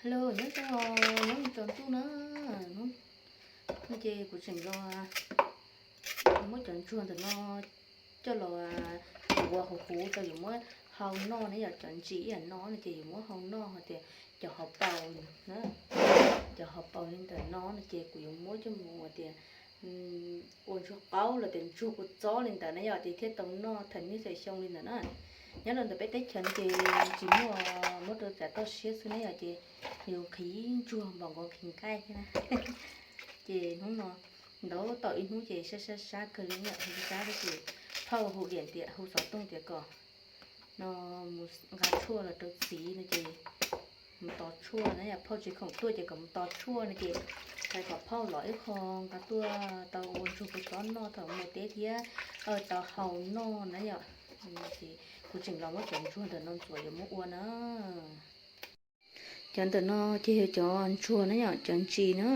Hello, nyob zoo, nyob zoo tsaus ntuj na. Hnub no ces kuv tseem los muab cov ntsuag ntawm no coj los ua huv huv rau yuav muab hau noj na yom. Cov ntsis ib yam no no ces yuav muab hau noj hos tias cov hauv paus na, cov hauv paus li ntawm no no ces kuv yuav muab coj mus ua tias ua ntsuag qaub los tias ntsuag kua txob li ntawd na yom, ces thiaj tau noj thaum niaj thaum xyoo li ntawd na. Nyob rau ntawm peb teb chaws no ces tsis muaj, muab rau cov toj siab xwb na yom, ces yus qhiv ntsuag npaum nkaus qhiv nqaij thiab na. Ces hnub no ntau tom ib hnub ces sab sab sab kawg li yom, hu sab tab sis phauj hu tias, hu xov tooj tias kom no mus nqa tshuaj los rau txiv no ces mus tos tshuaj na yom, phauj tsis khoom tuaj ces kom mus tos tshuaj no ces hais kom phauj los ib qho nqa tuaj tau ua ntsuag kua txob noj thaum mus teb thiab tau hau noj na yom. Ces kuv tseem los muab cov ntsuag ntawm no ntxuav yuav muab ua na. Cov ntawm no ces yog cov ntsuag na yom, cov ntsis na.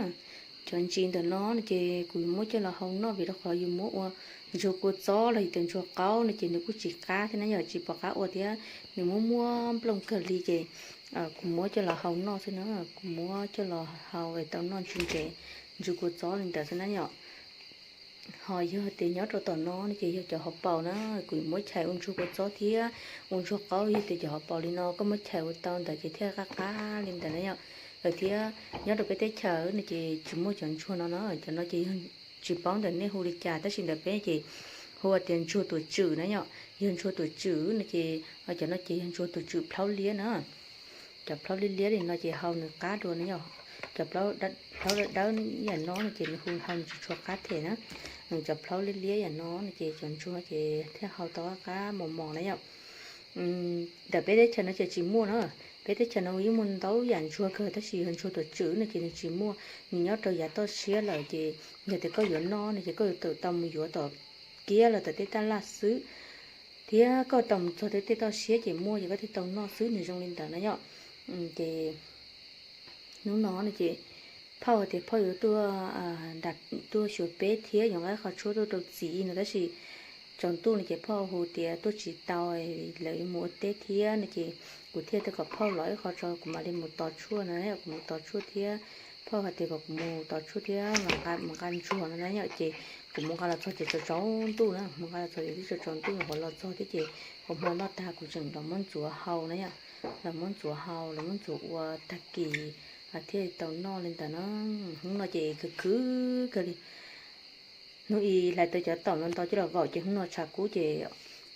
Cov ntsis ntawm no no ces kuv yuav muab coj los hau noj vim rau qhov yus muab ua ntsuag kua txob los yog tias ntsuag qaub no ces nws kuj tsis qab thiab na yom, tsis pom qab ua thiab nws muaj muaj nplooj kawg li ces kuv muab coj los hau noj xwb na, kuv muab coj los hau es tau noj ntsis ntsev, ntsuag kua txob li ntawd xwb na yom. Ho yog tias nyob rau tom no no ces yog cov hauv paus na, kuv muab chais ua ntsuag kua txob thiab ua ntsuag qaub, yog tias cov hauv paus li no koj muab chais ua tau ntawd ces thiaj qab qab li ntawd na yom. Lawm thiab nyob rau peb teb chaws no ces tsis muaj cov ntsuag no na, cov no ces yog tsis paub ntawm nej hu li cas tab sis ntawm peb ces hu tias ntsuag tuam tswm na yom. Yog ntsuag tuam tswm no ces cov no ces yog ntsuag tuam tswm plhaub liab na. Cov plhaub liab liab li no ces hau nws qab dua na yom. Cov plhaub dawb dawb ib yam no no ces nws hu hau nws tsis tshua qab them na. Cov plhaub liab liab yam no no ces cov ntsuag ces thiaj hau tau qab qab mos mos na yom. Ntawm peb teb chaws no ces tsis muaj na. Peb teb chaws no yeej muaj ntau yam ntsuag kawg tab sis yog ntsuag tuam tswm no ces nws tsis muaj, nws nyob rau yav toj siab lawm ces yog tias koj yuav noj no ces koj yuav tsum tau mus yuav tom kiab los tom tej taj laj xwb, thiab koj tau mus txog tej tej toj siab ces muaj ces koj thiaj tau noj xwb, nws zoo li ntawd na yom. Ces hnub no no ces phauj hais tias phauj yuav tuaj, tuaj xyuas peb thiab yuav nqa qhov tshuaj tuaj rau txiv no tab sis tsaus ntuj no ces phauj hu tias tuaj tsis tau, lawv yuav mus ua teb thiab no ces kuv thiaj tias kom phauj los ib qho tso kuv mam li mus tos tshuaj no, kuv mus tos tshuaj thiab, phauj hais tias kom kuv mus tos tshuaj thiab mus nqa ntsuag no na yom, ces kuv mus nqa los txog ces tsaus tsaus ntuj na, mus nqa los txog ces twb tsaus tsaus ntuj, nyuam qhuav los txog thiab ces ua hmo noj tag kuv tseem los muab ntxuav hau na yom, los muab ntxuav hau los muab ntxuav ua tag kis thiaj tau noj li ntawd na. Hnub no ces khwv khwv kawg li. Hnub ib hlais tau cov taum no ntau coj los vaum ces hnub no tshav kub ces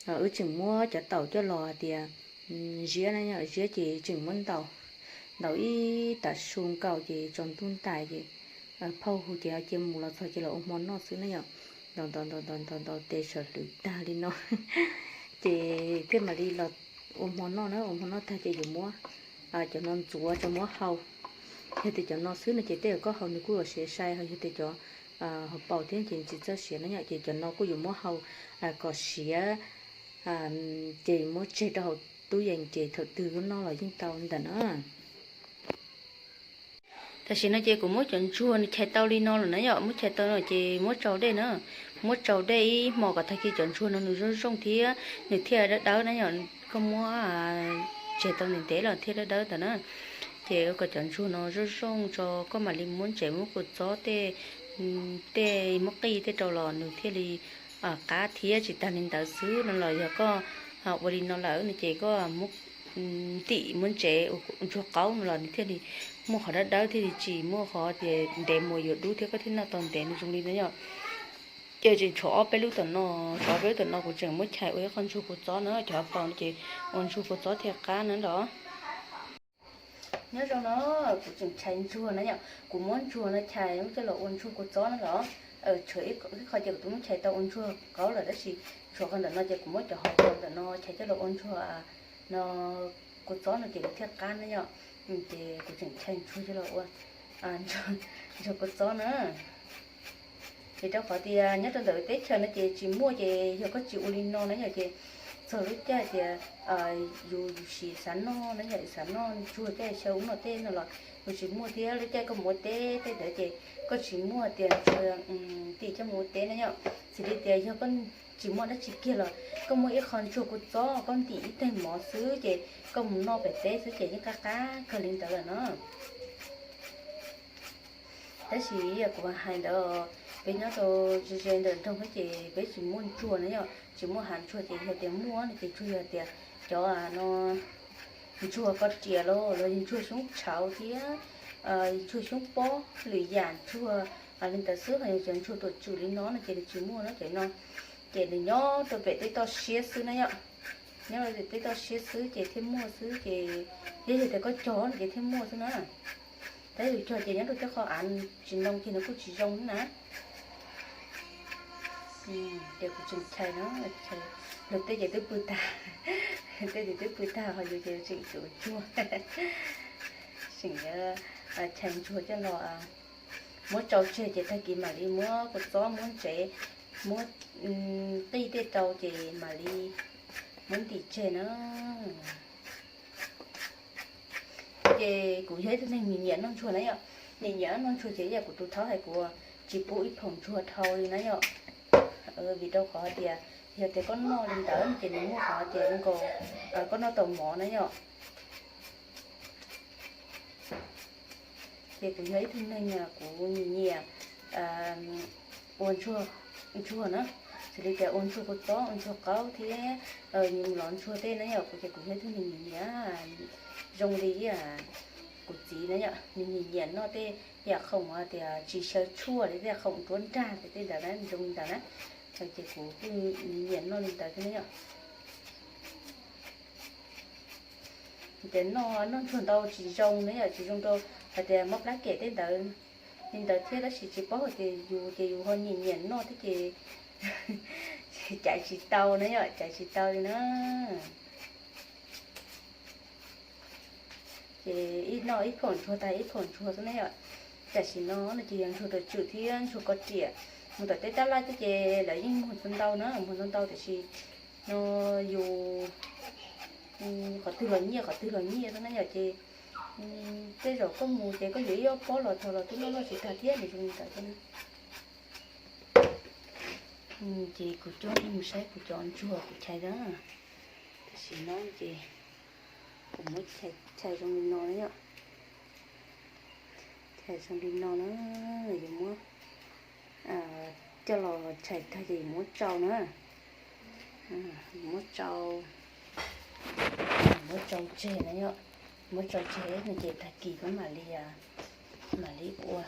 wb tseem muab cov taum coj los hais tias ziab na yom, ziab ces tseem muab ntaus, ntaus ib tag su nkaus ces tsaus ntuj ntais ces phauj hu ces cia mus los txog ces los ua hmo noj xwb na yom. Ntaus ntaus ntaus ntaus ntaus ntaus tes sawv hlwv tag li no ces thiaj mam li los ua hmo noj na, ua hmo noj tag ces yuav muab cov no ntxuav tso muab hau. Yog tias cov no xwb no ces tej zaum koj hau nws kuj yuav siav sai, ho yog tias cov hauv paus thiab ces tsis txawj siav na yom, ces cov no kuj yuav muab hau kom siav ces muab tseg rau hauv tub yees ces thaum twg koj noj los yeej tau ntawm na. Tam sim no ces kuv muab cov ntsuag nws chais tau li no lawm na yom, muab chais tau no ces muab tsau dej na, muab tsau dej ib hmo kom tag kis cov ntsuag no nws zoo zoo thiab nws thiaj dawb dawb na yom. Koj muab tseg tau ntev ntev los thiaj dawb dawb ntawd na. Ces kom cov ntsuag no zoo zoo tso koj mam li muab ntsev muab kua txob tej, tej muab qij tej rau los nws thiaj li qab thiab. Tsis tag li ntawd xwb no los yog koj ua li no lawm no ces koj muab ntim muab ntsev ua ntsuag qaub no los nws thiaj li muaj qhov dawb dawb thiaj li tsis muaj qhov tias ntev mus yuav dub thiab koj thiaj noj tau ntev nws zoo li na yom. Ces tseem tshuav ob peb lub tom no, tshuav ob peb lub tom no kuv tseem muab chais ua ib qho ntsuag kua txob na, cov hauv paus no ces ua ntsuag kua txob thiaj qab na los. Nyob zoo no, kuv tseem chais ntsuag na yom, kuv muab ntsuag no chais muab coj los ua ntsuag kua txob na los. Tshuav ib qho ces kuv twb muab chais tau ua ntsuag qaub lawm tab sis tshuav qhov ntawm no ces kuv muab cov hauv paus ntawm no chais coj los ua ntsuag no kua txob no ces nws thiaj qab na yom. Ces kuv tseem chais ntsuag coj los ua ntsuag kua txob na. Ces rau qhov tias nyob rau ntawm teb chaws no ces tsis muaj ces yog koj tsis ua li no na yom ces txog lub caij tias yus yus sim xav noj na yom, xav noj ntsuag tej xyaw ub no tej no los yus tsis muaj thiab lub caij koj mus ua teb tej ntawd ces koj tsis muaj tias ntsuag ntim coj mus ua teb na yom. Xws li tias yog koj tsis muaj dab tsi kiag los koj muab ib qho ntsuag kua txob koj ntim ib teg mov xwb ces koj mus noj pem teb xwb ces yeej qab qab kawg li ntawd lawm no. Tab sis kuv hais ntawd, peb nyob rau ze ze ntawm nroog ces peb tsis muaj ntsuag na yom, tsis muaj hav ntsuag ces yog tias muaj no ces tsuas yog tias cov no ntsuag koj riam los los yog ntsuag xyoob tshauv thiab ntsuag xyoob pob lwm yam ntsuag li ntawd xwb, ho yog cov ntsuag tuam tswm li no no ces nws tsis muaj no ces no ces nws nyob rau pem tej toj siab xwb na yom. Nyob rau pem tej toj siab xwb ces thiaj muaj xwb ces yog tias koj cog no ces thiaj muaj xwb na. Tab yus cog ces nyob rau tej qhov av tsis ntoo ces nws kuj tsis zoo na. Ces kuv tseem chais no, luag tej ces twb pw tag, tej ces twb pw tag ho yus ces tseem tsum ntsuag, tseem chais ntsuag coj los muab tsau tseg ces tag kis mam li muab kua txob muab ntsev, muab qij tej rau ces mam li muab ntim tseg na. Ces kuv yog ib tug neeg nyiam nyiam noj ntsuag na yom, nyiam nyiam noj ntsuag ces ib yam kuv tus thaub hais kuv tsis pub ib phaum ntsuag dhau li na yom. Vim rau qhov tias yog tias koj noj li ntawd ces nws muaj qhov tias zoo nkaus koj noj tau mov na yom. Ces kuv yog ib tug neeg kuv nyiam nyiam ua ntsuag, ntsuag na, xws li tias ua ntsuag kua txob, ua ntsuag qaub thiab nws mus lov ntsuag tej na yom, kuv ces kuv yog ib tug neeg nyiam nyiam zoo li kuv txiv na yom, nws nyiam nyiam noj tej yam khoom tias tsis xyaw tshuaj li tej yam khoom nruab nrag tej ntawd na, zoo li ntawd na. Ces kuv kuj nyiam noj li ntawd thiab na yom. Ces noj, noj ntsuag ntau tsis zoo na yom, tsis zoo rau hais tias mob plab kem tej ntawd li ntawd thiab, tab sis tsis paub hais tias yus ces yus ho nyiam nyiam noj thiab ces caiv tsis tau na yom, caiv tsis tau li na. Ces ib noj ib phaum ntsuag tag ib phaum ntsuag xwb na yom. Tam sim no no ces yog ntsuag tuam tswm thiab ntsuag koj riam mus tom teb tab laj tej ces lawv yeej muag ntau ntau na, muag ntau ntau tiam sis no yus qhov twg los nyiaj qhov twg los nyiaj xwb na yom. Ces tej zaum koj mus ces koj yuav ib ob pob los thaum los twb noj noj tsis tag thiab, nws zoo li ntawd thiab na. Ces kuv coj nej mus saib kuv cov ntsuag kuv chais na. Tam sim no ces kuv muab chais zoo li no na yom. Chais zoo li no na, yuav muab coj los chais tag ces yuav muab tsau na. Yuav muab tsau, muab tsau tseg na yom. Muab tsau tseg no ces tag kis koj mam li, mam li ua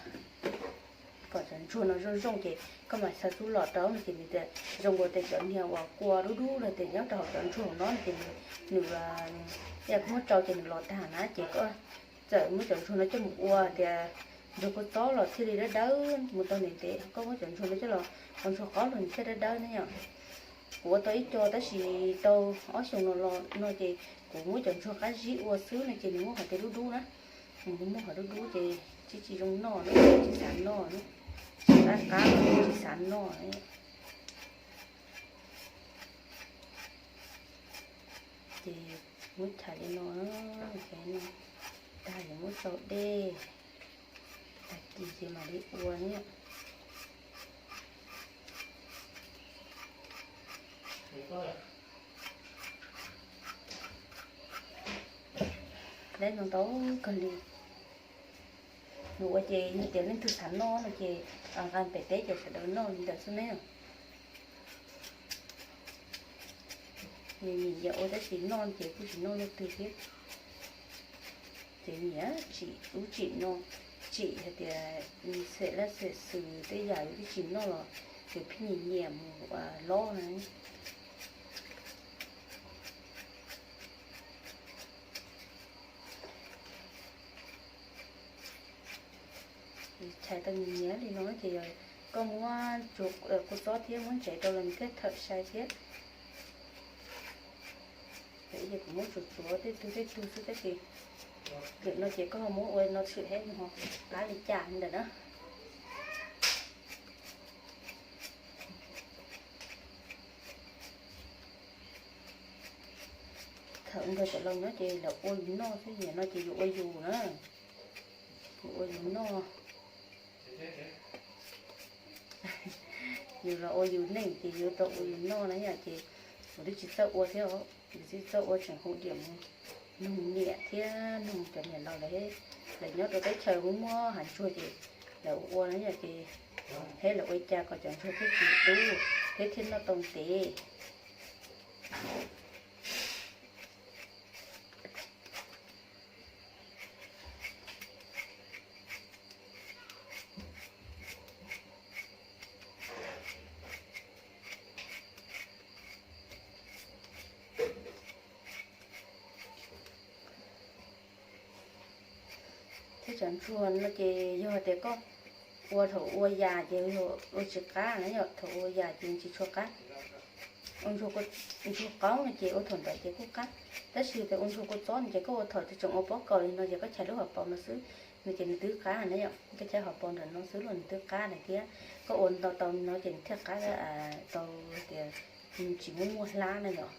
kom cov ntsuag no zoo zoo ces koj mam xaws xub los rau no ces nws zoo nkaus tias cov niag uas kua dub dub los tias nyob rau hauv cov ntsuag no no ces nws, yog koj muab tsau ces nws los tag na ces koj txawm muab cov ntsuag no coj mus ua tias ntsuag kua txob los thiaj li dawb dawb mus tau ntev ntev, koj muab cov ntsuag no coj los ua ntsuag qaub los nws thiaj dawb dawb na yom. Kuv ua tau ib co tab sis tau ob xyoos no los no ces kuv muab cov ntsuag qab zib ua xwb no ces nws muaj qhov tias dub dub na, nws muaj qhov dub dub ces tsis, tsis zoo noj na, tsis xav noj na, tsis qab qab tsis xav noj. Ces muab chais li no, chais no tag ces muab tsau dej, tag kis ces mam li ua na. Lab ntau ntau kawg li. Nws ua ces yog tias leej twg xav noj no ces nqa pem teb ces sawv daws noj li ntawd xwb ne. Nws nyiam nyiam ua tab sis noj ces kuj tsis noj leej twg thiab. Ces nyiam tsim ub tsim no, tsim hais tias xem laj xem xwm tej yam yus twb tsis noj los yus pheej nyiam nyiam mus lob na. Chais tau nyiam nyiam li no ces yog koj muab kua txob thiab muab ntsev rau los nws thiaj thawm sai thiab. Ces kuv muab tsuav tsuav tej tug tej tug xwb tab sis lwm no ces koj ho muab ua no tshwm thiab nws ho qab li cas ntawm na. Thaum nrog cov laus nyob ces lawv ua yus noj xwb, nim no ces yus ua yus na. Yus ua yus noj. Yus los ua yus neej ces yuav tau ua yus noj na yom, ces kuv twb tsis txawj ua thiab os, kuv twb tsis txawj ua, tseem hu diam mus noog niam thiab noog cov niam laus lawv, lawv nyob rau teb chaws muaj muaj hav ntsuag ces lawv ua ua na yom, ces thiab lawv ua cas kom cov ntsuag thiaj tsis dub thiab thiaj noj tau ntev. Thiab cov ntsuag no ces yog tias koj ua thaum ua yas ces ua tsis qab na yom, thaum ua yas ces tsis tshua qab. Ua ntsuag qaub no ces ua thaum ntawd ces kuj qab, tab sis tias ua ntsuag kua txob no ces koj ua thaum tseem ua pob kaus li no ces koj chais lub hauv paus no xwb, no ces nws twb qab na yom, koj chais hauv paus ntawm no xwb los nws twb qab lawm thiab. Koj ua ntau tau no ces nws thiaj qab tau tias tsis muaj muaj hlab na yom,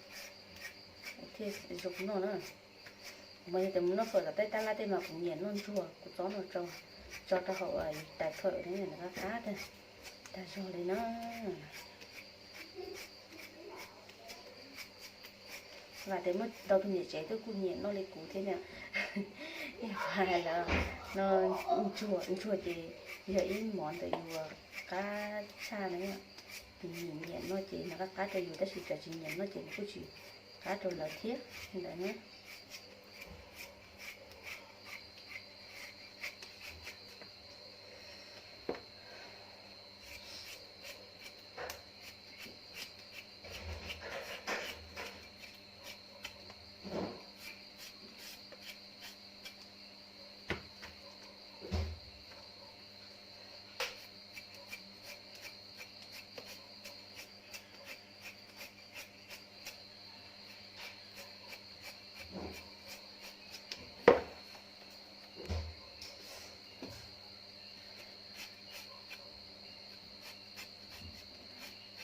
thiaj zoo noj na. Mas yog tias mus noj fawm tom tej tab laj tej mas kuv nyiam noj ntsuag kua txob no tso, tso rau hauv tais phawm ne, nws qab qab tag zog li na. Vam tias muaj ntau tus niam tsev twb kuj nyiam noj li kuv thiab na. Hais lawm no, ntsuag, ntsuag ces yog ib mov ntawm yus qab tshaj na. Tus nyiam nyiam noj ces nws qab qab rau yus, tab sis cov tsis nyiam noj ces nws kuj tsis qab rau lawv thiab ntawd na.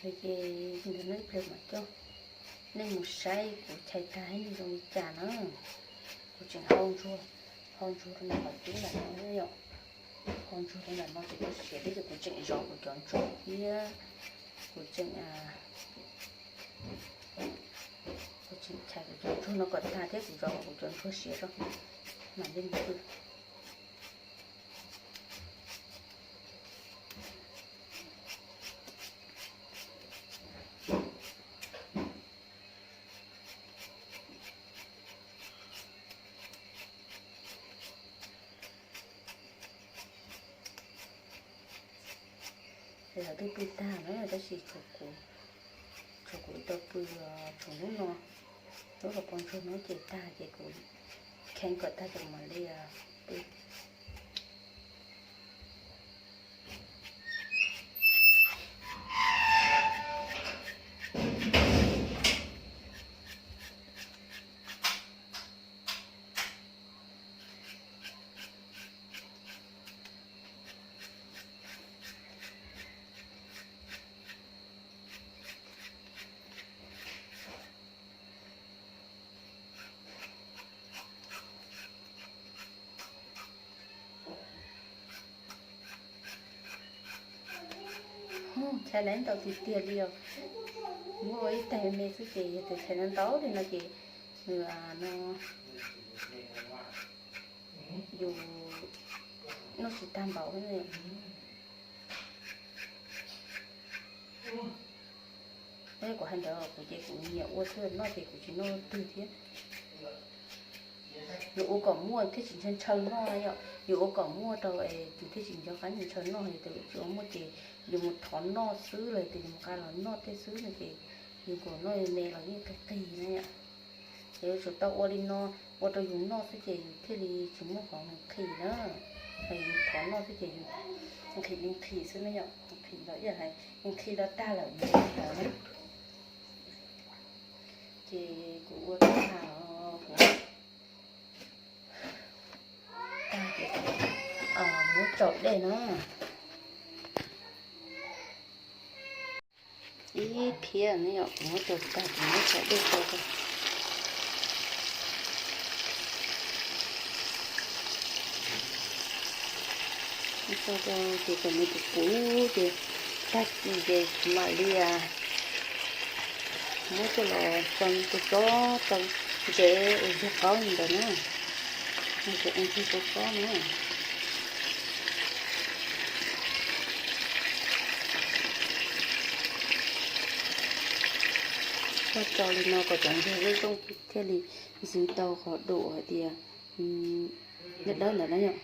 Ces ntawm no ib pliag mam coj nej mus saib kuv chais tag nej zoo li cas na. Kuv tseem hau ntsuag, hau ntsuag rau ntawm qhov cub ntawm no yom. Hau ntsuag rau ntawm no ces kuv siav thiab ces kuv tseem zov kuv cov ntsuag thiab kuv tseem, kuv tseem chais kuv cov ntsuag no kom tag thiab kuv zov kuv cov ntsuag siav rau mam li mus pw. Lawv twb pw tag na tab sis tshuav kuv, tshuav kuv tau pw, tshuav hnub no, lub hauv paus ntsuag no ces tag ces kuv kheev kom tag ces mam li pw. Chais lawv ntau tiag tiag li os. Muab ua ib tais me xwb ces yog tias chais ntau li no ces nws no yus noj tsis tag npaum. Kuv hais ntawd kuv ces kuv nyiam ua xwb, noj ces kuv tsis noj twg thiab. Yus ua kom muaj thiaj tsis ntshaw ntshaw noj na yom, yus ua kom muaj rau es yus thiaj tsis nco qab ntshaw noj, yus tsis ua muaj ces yus mus thov noj xwb los yus mus qa los noj tej xwb no ces yus kom noj me los yeej qig qig na yom. Ces yuav tsum tau ua li no, ua rau yus noj xwb ces yus thiaj li tsis muaj qhov nqhis na. Yus thov noj xwb ces yus nqhis li nqhis xwb na yom, nqhis los ib yam hais nqhis los tag lawm nws ntawd na. Ces kuv ua tag os, kuv tag ces kuv muab tsau dej na. Ib phiab ne yom, kuv muab tsau tag, kuv muab tsau dej rau. Tsau rau ces kom nws puv puv ces Tag kis ces kuv mam li muab coj los tso kua txob, tso ntsev ua ntsuag qaub li ntawd na. Ua ntsuag kua txob na. Tso tso li no kom cov ntsuag zoo zoo thiaj li ntxwv tau qhov dum hais tias dawb dawb ntawd na yom.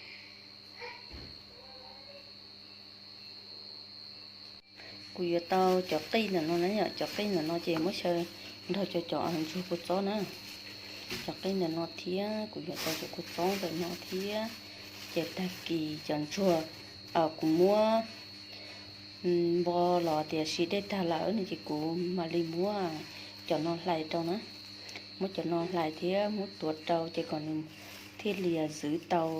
Kuv yuav tau cov qij ntawm no na yom, cov qij ntawm no ces muab xyaw nrog cov cov ntsuag kua txob na. Cov qij ntawm no thiab kuv yuav tau cov kua txob ntawm no thiab. Ces tag kis cov ntsuag kuv muab npo los tias siv dej tag lawm no ces kuv mam li muab cov no hlais rau na. Muab cov no hlais thiab muab tuav rau ces kom nws thiaj li ntxwv tau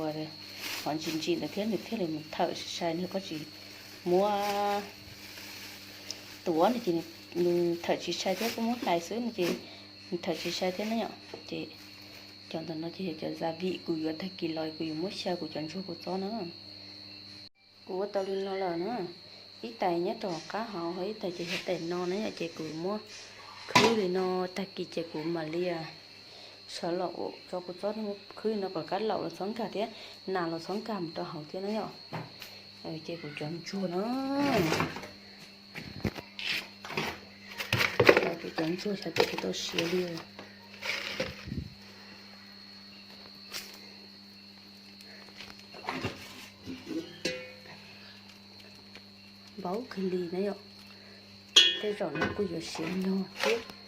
qhov ntsim ntsim ntawd thiab nws thiaj li mus thawm sai sai, nws koj tsis muab tuav no ces nws thawm tsis sai thiab, koj muab hlais xwb no ces nws thawm tsis sai thiab na yom. Ces cov ntawm no ces yog cov gia vị kuv yuav tag kis los kuv yuav muab xyaw kuv cov ntsuag kua txob na. Kuv ua tau li no lawm na, ib tais nyob rau qab hauv ho ib tais ces yog tais no na yom, ces kuv muab khwb li no, tag kis ces kuv mam li sawv los ua tso kua txob, muab khwb li no kom kab laum los txhob nkag thiab nas los txhob nkag mus rau hauv thiab na yom. Ces kuv cov ntsuag na, kuv cov ntsuag xyov tes kuv tau siav li. Npaum kawg li na yom. Tej zaum no kuj yuav siav nyog thiab.